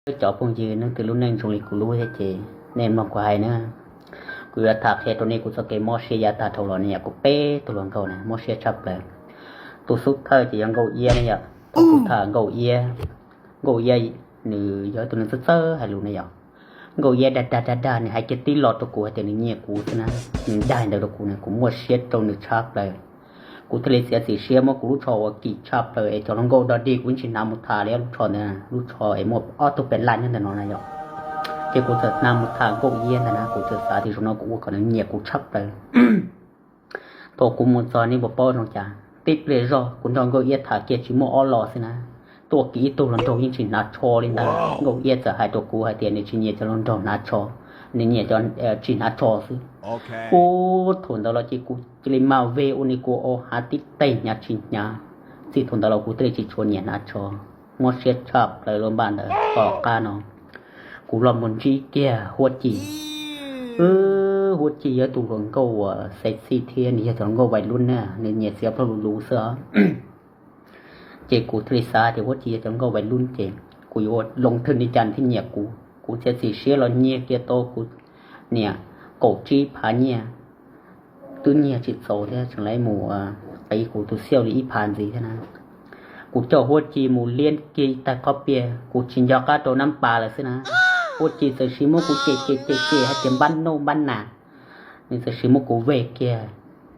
Cov phooj ywg, nej leej twg lub neej zoo li kuv lub thiab ces nej mloog kuv hais na. Kuv yuav tham qhia rau nej kuv txoj kev mob siab yav tag dhau los ne yom. Kuv peb tug hluas nkauj na mob siab tshaj plaws. Tus xub thawj ces yog Nkauj Iab ne yom. Thaum kuv tham Nkauj Iab, Nkauj Iab nws yog ib tug neeg txawj txawj hais lus ne yom. Nkauj Iab dag dag dag dag nws hais kiag tib lo rau kuv hais tias nws nyiam kuv xwb na. Nws dag ntawd rau kuv ne kuv muaj siab rau nws tshaj plaws. Kuv thiaj li txiav txim siab muab kuv lub tsho uas kim tshaj plaws es cov hluas nkauj dog dig kuv tsis hnav mus tham li lub tsho ntawd, lub tsho es muaj ob tug pes laj nyob ntawm no na yom. Ces kuv txawm hnav mus tham Nkauj Iab ntag na, kuv txawm xav tias zaum no kuv ua kom nws nyiam kuv tshaj plaws. Thaum kuv mus txog nej puas paub zoo cas, tib pliag zog kuv nrog Nkauj Iab tham kiag tsis muaj ob lo xwb na, tuaj kiag ib tug hluas nraug yeej tsis hnav tsho li ntag. Nkauj Iab txawm hais rau kuv hais tias nws tsis nyiam cov hluas nraug hnav tsho, nws nyiam cov tsis hnav tsho xwb. Ub, thaum ntawd los ces kuv cia li maj veg ua nws kuv au hav tib teg hnyav tsis hnyav. Txij thaum ntawd los kuv thiaj li tsis tshua nyiam hnav tsho, mob siab tshaj plaws lub npaum ntawd. Tom qab no kuv los mus ntsib kiag Huab Ci. Huab Ci yog tus hluas nkauj uas sexy thiab nws yog tus hluas nkauj vais lub na, nws nyiam txiav plaub lus lus xwb os. Ces kuv thiaj li xav tias Huab Ci yog tus hluas nkauj vais lub ces kuv yuav ua loo thwj li cas nws thiaj nyiam kuv. Kuv txiav txim siab los nyiag kiag tau kuv niam kaum tsib phav nyiaj, twb nyiag tsis txaus thiab tseem lawv mus qiv kuv tus xiauj li ib phav ntxiv thiab na. Kuv coj Huab Ci mus liab kiag ib tag qhob pias, kuv tsis nco qab rau nab pas lawm xwb na. Huab Ci txawm sis muab kuv cem cem cem cem hais tias npab nauj npab nas, nws txawm sis muab kuv vej kiag,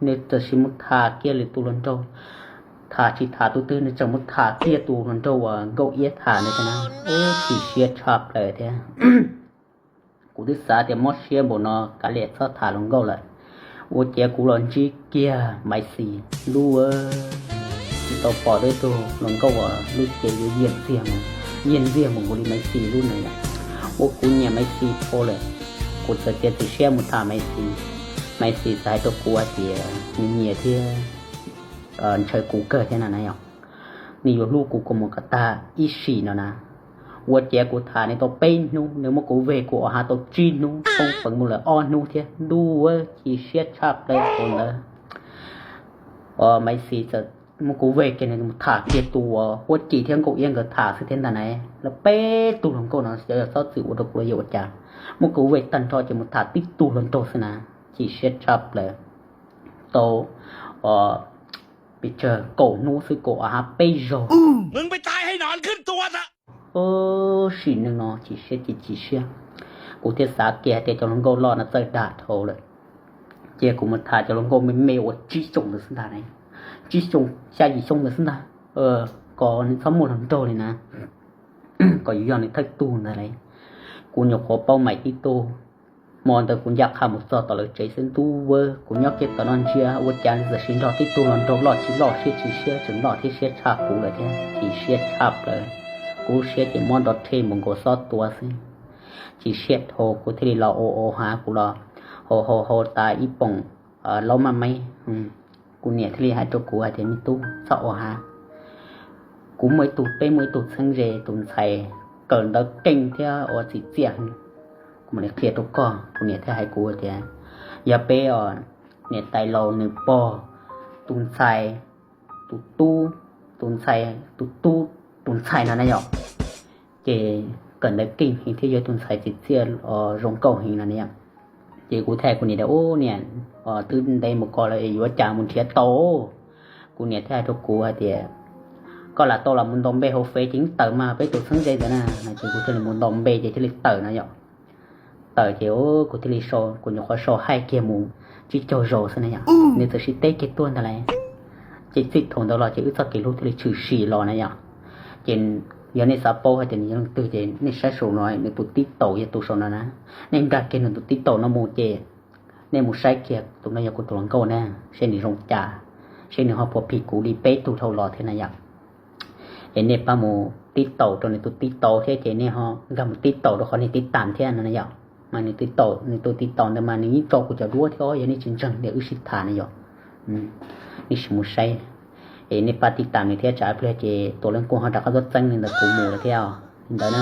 nws txawm sis mus tham kiag lwm tus hluas nraug, tham tsis tham tus twg nws tseem mus tham kiag tus hluas nraug uas Nkauj Iab tham ntawd thiab na. Ub, chim siab tshaj plaws thiab. Kuv twb xav tias mob siab npaum no kav liam txhob tham hluas nkauj lawm. Ua ciav kuv los ntsib kiag Maiv Xis lub, tsis tau pom tau ib tug hluas nkauj uas lub cev yuav yiag ntxiag mus, yiag ntxiag mus nkaus li Maiv Xis lub na yom. Ua kuv nyiam Maiv Xis dhau lawm, kuv txawm txiav txim siab mus tham Maiv Xis. Maiv Xis txawm hais rau kuv hais tias nws nyiam thiab ntshaw kuv kawg thiab na na yom. Nws yuav hlub kuv kom mus kom tag ib sim no na. Ua ciav kuv tham nws tau peb hnub, nws muab kuv vej kuv au hav tau tsib hnub, poob peev mus lawm ob hnub thiab. Ntuj, chim siab tshaj plaws thaum ntawd. Maiv Xis txawm muab kuv vej kiag nws mus tham kiag tus uas Huab Ci thiab Nkauj Iab nkawd tham xwb thiab ntag na. Lawv peb tug hluas nkauj no xyov yog txhob txwm ua rau kuv los yog ua cas, muab kuv vej tag nrho ces mus tham tib tug hluas nraug xwb na. Chim siab tshaj plaws. Tau pes tsawg kaum hnub xwb kuv au hav peb zaug. Sim neej no chim siab ces chim siab, kuv thiaj xav kiag tias cov hluas nkauj loj no txawj dag dhau lawm. Ces kuv mus tham cov hluas nkauj me me uas tsib xyoos ntawd xwb ntag, tsib xyoos xya yim xyoo ntawd xwb ntag, kom nws txhob muaj hluas nraug li na, kom yuav yog nws thawj tug ntag lauj. Kuv nyuam qhuav paub Maiv Xis tib tug. Hmo ntawd kuv ncaj qha mus txog tom lawv tsev xwb, ntuj, kuv nyob kiag tom no ntsia ua cas txawm sis nrog tib tug hluas nraug loj tsis loj siab tsis siab tseem loj thiab siab tshaj kuv lawm thiab, chim siab tshaj plaws. Kuv lub siab ces mob nrov rhe mus nkaus xob tua xwb. Chim siab dhau kuv thiaj li los ua au hav, kuv los hau hau hau tas ib poom laub maj maib. Kuv niam thiaj li hais rau kuv hais tias me tub, txhob au hav. Kuv muaj ib tug, peb muaj ib tug txheeb ze tus ntxhais kawm ntawv keej thiab ua txim txiaj heev. Kuv mam li qhia rau koj. Kuv niam thiaj hais kuv tias yog peb os, niam tais laus nws pog tus ntxhais, tus tub, tus ntxhais, tus tub, tus ntxhais no na yom, ces kawm ntawv keej heev thiab yog tus ntxhais txim txiaj zoo nkauj heev no na yom. Ces kuv thiaj hais kuv niam tias ub niam, twb ntev mus ko lawm yuav cas mus nrhiav tau. Kuv niam thiaj hais rau kuv hais tias koj lam tau los mus ntaus npe hauv Fev ces yeej tawm mas peb tus txheeb ze ntawd na. Ces kuv thiaj li mus ntaus npe ces thiaj li tawm no yom. Tawm ces kuv thiaj li, kuv nyuam qhuav sau hais kiag mus tsib caug zaus xwb na yom, nws txawm sib teb kiag tuaj ntag lauj. Ces txij thaum ntawd los ces wb txoj kev hlub thiaj li tshwm sim los na yom. Ces yog nej xav paub hais tias nws yog leej twg ces nej saib saum no nws tus tib taus yog tus saum no na. Nej nkag kiag nws tus tib taus no mus ces nej mus saib kiag tus no yog kuv tus hluas nkauj na, seb nws zoo cas, seb nws ho puas phim kuv li peb tug dhau los thiab na yom. Es nej pab mus tib taus rau nws tus tib taus thiab ces nej ho nkag mus tib taus rau qhov niag tib tas thiab no na yom. Mas nws tus tib taus ntawd mas nws yeej tso kuv cov duab thiab, yog nej tsis ntseeg tias wb sib tham na yom, nej sim mus saib. Es nej pab tib tas nws thiab tsam ib pliag ces tus leej kuj ho rov qab tuaj txeeb li ntawd kuv mus lawm thiab os. Li ntawd na.